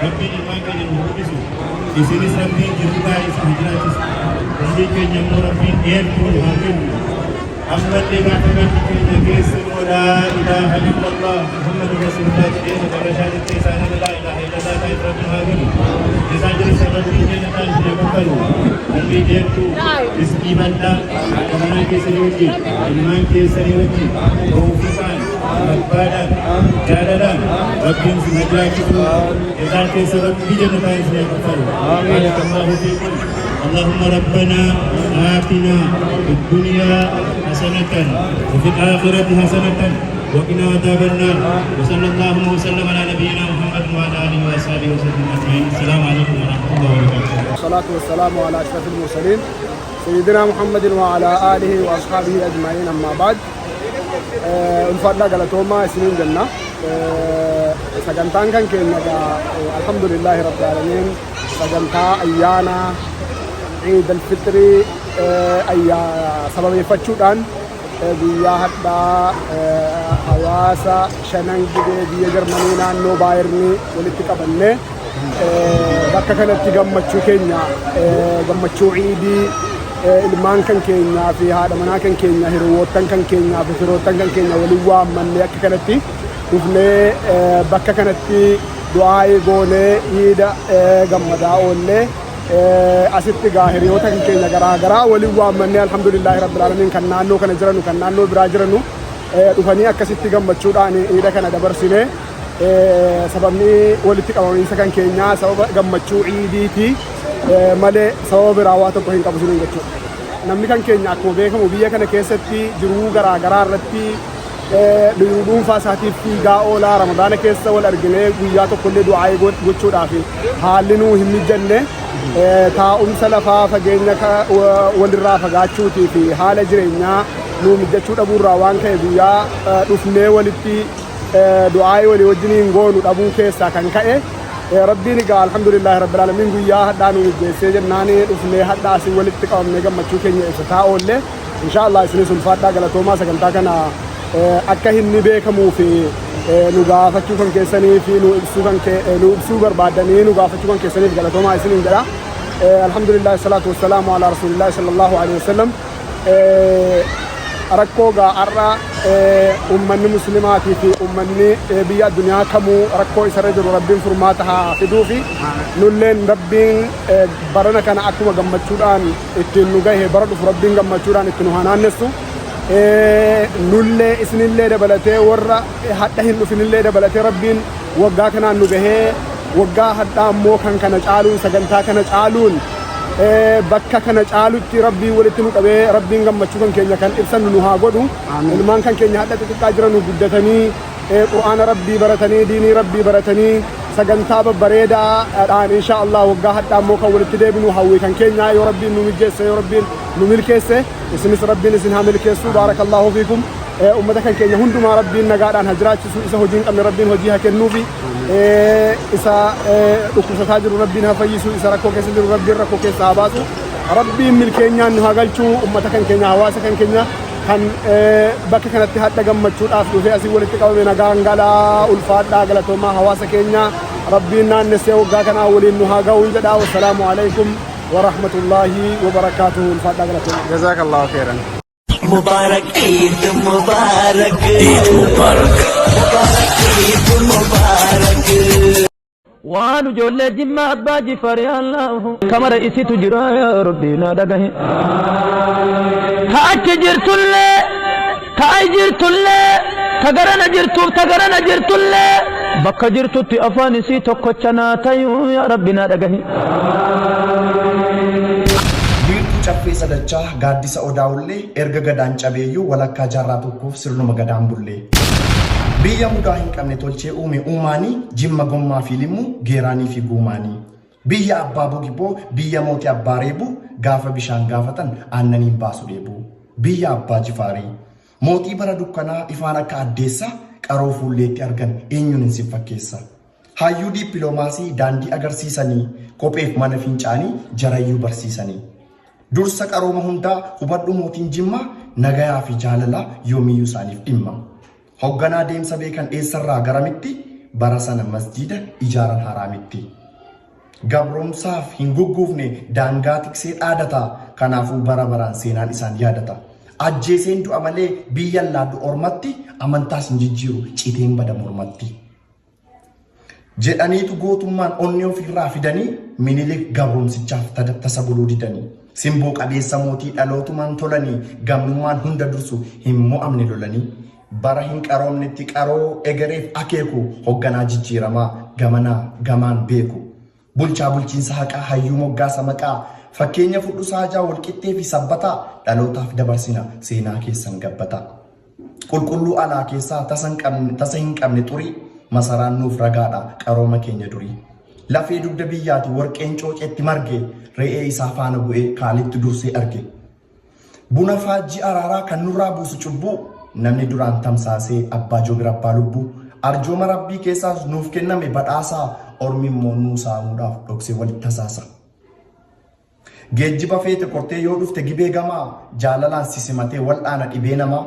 Rabbiin ilmaan keenya nu guddisu. Isinis Rabbiin jiruu gaarii isin jiraachisu. Umrii keenya immoo Rabbiin dheertuu nu haa kennu. Ammallee gaafa galli keenya geesse immoo laa ilaaha illallah Muhammadu Rasulullah jedhee macarrashaa jettee isaa nama laa ilaaha illallah ta'e Rabbiin haa godhu. Isaan jireessa Rabbiin jannataan isin haa kaffalu. Umrii dheertuu, rizqii bal'aa, haadha manaa keessanii wajjin, ilmaan keessanii wajjin, tawfiiqaan, barbaadaan, jaalalaan Rabbiin isin haa jiraachisu. Jazaa keessa Rabbii jannataan isin haa kaffalu. Baarakallahu fiikum. اللهم ربنا آتنا في الدنيا حسنة وفي الآخرة حسنة وقنا عذاب النار وصلى اللهم وسلم على نبينا محمد وعلى آله وأصحابه وسلم أجمعين. السلام عليكم ورحمة الله وبركاته. والصلاة والسلام على أشرف المرسلين سيدنا محمد وعلى آله وأصحابه أجمعين. أما بعد، ulfaadhaa, galatoomaa isiniin jenna. Sagantaan kan keenya egaa, alhamdulillaahi rabbil aalamiin, sagantaa ayyaana Ciid alfitrii sababeeffachuudhaan guyyaa hadhaa hawaasa Shanan Gibee biyya Jarmanii naannoo Baayernii walitti qabannee bakka kanatti gammachuu keenya, gammachuu ciidii, ilmaan kan keenyaa fi haadha manaa kan keenya, hiriyoottan kan keenyaa fi firoottan kan keenya waliin waammannee akka kanatti dhufnee bakka kanatti du'aa'ii goonee iida gammadaa oollee, asitti gaa hiriyoota kan keenya garaa garaa waliin waammannee, alhamdulillaahi rabbil aalamiin, kan naannoo kana jiranu, kan naannoo biraa jiranu dhufanii akkasitti gammachuudhaan iida kana dabarsine. Sababni walitti qabamiinsa kan keenyaa sababa gammachuu ciidiiti malee sababa biraa waa tokko hin qabu siniin jechuudha. Namni kan keenya akkuma beekamu biyya kana keessatti jiruu garaa garaa irratti jiruu dhuunfaa isaatiif fiigaa oolaa. Ramadaana keessa wal arginee guyyaa tokkollee du'aa'ii gochuudhaaf haalli nuu hin mijanne, taa'umsa lafaa fageenya walirraa fagaachuutii fi haala jireenyaa nuu mijachuu dhabuurraa waan ka'e guyyaa dhufnee walitti du'aa'ii walii wajjiniin goonu dhabuu keessaa kan ka'e, Rabbiin egaa alhamdulillahi rabbil aalamiin guyyaa hadhaa nu mijjeessee jennaani dhufnee hadhaa asii walitti qabamnee gammachuu keenya ibsataa oolle. Insha Allah isinis ulfaadhaa, galatoomaa. Sagantaa kana akka inni beekamuu fi nu gaafachuu kan keessanii fi nu ibsuu kan nu ibsuu barbaaddanii nu gaafachuu kan keessaniif galatoomaa isiniin jedha. Alhamdulillah, salaatu wassalaamu ala rasuulillah sallallahu alaihi wasallam. Rakkoo gaa har'a ummanni muslimaatii fi ummanni biyya addunyaa kamuu rakkoo isarra jiru Rabbiin furmaata haa fiduu fi nulleen Rabbiin barana kana akkuma gammachuudhaan ittiin nu gahe bara dhufu Rabbiin gammachuudhaan itti nu haa naannessu. Nullee isinillee dabalatee, warra hadha hin dhufinillee dabalatee, Rabbiin waggaa kanaan nu gahee waggaa hadhaa immoo kan kana caaluun, sagantaa kana caaluun, bakka kana caalutti Rabbiin walitti nu qabee Rabbiin gammachuu kan keenya kan ibsannu nu haa godhu. Ilmaan kan keenya hadha xixiqqaa jiran nu guddatanii Qur'aana Rabbii baratanii, diinii Rabbii baratanii, sagantaa babbareedaadhaan insha Allah waggaa hadhaa immoo kan walitti deebinu hawwii kan keenyaa, yoo Rabbiin nu mijeesse, yoo Rabbiin nu milkeesse. Isinis Rabbiin isin haa milkeessu. Baarakallahu fiikum. Ummata kan keenya hundumaa Rabbiin nagaadhaan haa jiraachisu. Isa hojii hin qabne Rabbiin hojii haa kennuufi. Isa dhukkubsataa jiru Rabbiin haa fayyisu. Isa rakkoo keessa jiru Rabbiin rakkoo keessa haa baasu. Rabbiin milkeenyaan nu haa galchu. Ummata kan keenya, hawaasa kan keenya kan bakka kanatti hadha gammachuudhaaf dhufee asii walitti qabame nagaan galaa. Ulfaadhaa, galatoomaa. Hawaasa keenya Rabbiin naannessee waggaa kanaa waliin nu haa ga'uun jedha. Wassalaamu alaikum warahmatullaahi wabarakaatuhu. Ulfaadhaa, galatoomaa. Jazakallahu khairan. Mubarak, Eid Mubarak. Eid Mubarak. Eid Mubarak. Waan ijoollee Jimma Abbaa Jifaar, Allahu kamara isitu jira, yaa Rabbi na dhagahe. Ta achi jirtullee, ta ai jirtullee, ta garana jirtuuf ta garana jirtullee, bakka jirtutti afaan isii tokkocha naa tayuu, yaa Rabbi na dhagahe. Wiirtuu Caffee Sadachaa gaaddisa Odaa Ullee, erga Gadaan cabeeyyuu walakkaa jaarraa tokkoof sirnuma Gadaan bullee. Biyya mudaa hin qabne tolchee uume uumaanii, Jimma, Gommaa fi Limmuu, Geeraanii fi Guumaanii. Biyya abbaa Bogiboo, biyya mootii abbaa Reebuu, gaafa bishaan gaafatan aannaniin baasu dheebuu. Biyya abbaa Jifaarii. Mootii bara dukkanaa ifaan akka addeessaa, qaroo fuulleetti argan eenyuun hin sin fakkeessa. Hayyuu diippiloomaasii daandii agarsiisanii, kopheef mana fincaanii jarayyuu barsiisanii. Dursa qarooma hundaa hubadhu, mootiin Jimmaa nagayaa fi jaalalaa yoomiyyuu isaaniif dhimma. Hogganaa deemsa beekan eessarraa garamitti Bara sana masjiida ijaaran haraamitti. Gabroomsaaf hin gugguufne daangaa tiksee dhaadata. Kanaafuu bara baraan seenaan isaan yaadata. Ajjeeseen du'a malee biyya laaddu ormatti, amantaas hin jijjiiru citeen bada mormatti. Jedhaniitu gootummaan onnee ofirraa fidanii Minilik gabroomsichaaf tasa buluu didanii. Simboo qabeessa mootii dhalootumaan tolanii gamnummaan hunda dursu hin mo'amne lolanii. Bara hin qaroomnetti qaroo egereef akeeku hogganaa jijjiiramaa gamanaa gamaan beeku. Bulchaa bulchiinsa haqaa hayyuu moggaasa maqaa fakkeenya fudhu saajaa walqixxee fi sabbataa dhalootaaf dabarsina seenaa keessan gabbataa. Qulqulluu alaa keessaa tasa hin qabne xurii masaraan nuuf ragaadha qarooma keenya durii. Lafee dugda biyyaati warqeen cooceetti marge re'ee isaa faana bu'ee kaalitti dursee arge. Buna faajjii araaraa kan nurraa buusu cubbuu namni duraan tamsaasee abbaa joobira abbaa lubbuu. Arjooma rabbii keessaas nuuf kenname badhaasaa ormi immoo nuu saamuudhaaf dhoksee walitti tasaasa. Geejjiba feete kortee yoo dhufte gibee gamaa jaalalaan sisimatee wal'aana dhibee namaa.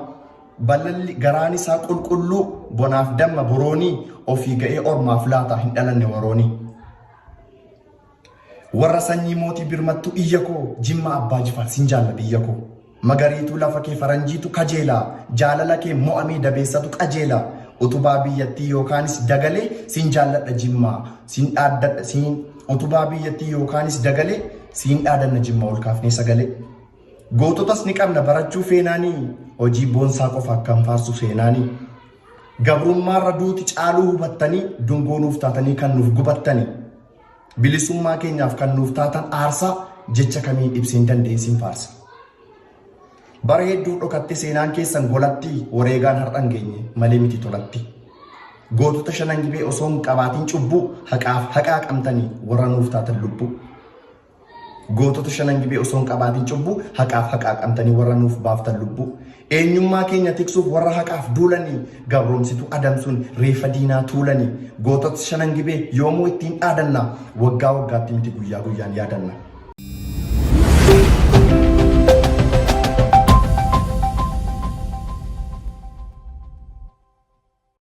Balalli garaan isaa qulqulluu bonaaf damma boroonii ofii ga'ee ormaaf laata hin dhalanne waroonii. Warra sanyii mootii birmattuu iyya koo Jimma Abbaa Jifaar sin jaalla biyya koo. Magariituu lafa kee faranjiitu kajeela jaalala kee mo'amee dabeessatu qajeela utubaa biyyattii yookaanis dagalee sin jaalladha Jimmaa sin dhaaddadha sin utubaa biyyattii yookaanis dagalee siin dhaadanna Jimma ol kaafnee sagalee. Goototas ni qabna barachuu feenaanii hojii boonsaa qofa akkan faarsu seenaanii. Gabrummaarra duuti caaluu hubattanii dungoo nuuf taatanii kan nuuf gubattanii. Bilisummaa keenyaaf kan nuuf taatan aarsaa jecha kamiin ibseen dandeessiin faarsa. Bara hedduu dhokatte seenaan keessan golatti wareegaan har'an geenye malee miti tolatti. Gootota shanan gibee osoo hin qabaatiin cubbuu haqaaf haqaa qabtanii warra nuuf taatan lubbuu. Gootota shanan gibee osoo hin qabaatiin cubbuu haqaaf haqaa qabtanii warra nuuf baaftan lubbuu. Eenyummaa keenya tiksuuf warra haqaaf duulanii gabroomsituu adamsuun reeffa diinaa tuulanii gootota shanan gibee yoomuu ittiin dhaadanna waggaa waggaatti miti guyyaa guyyaan yaadanna.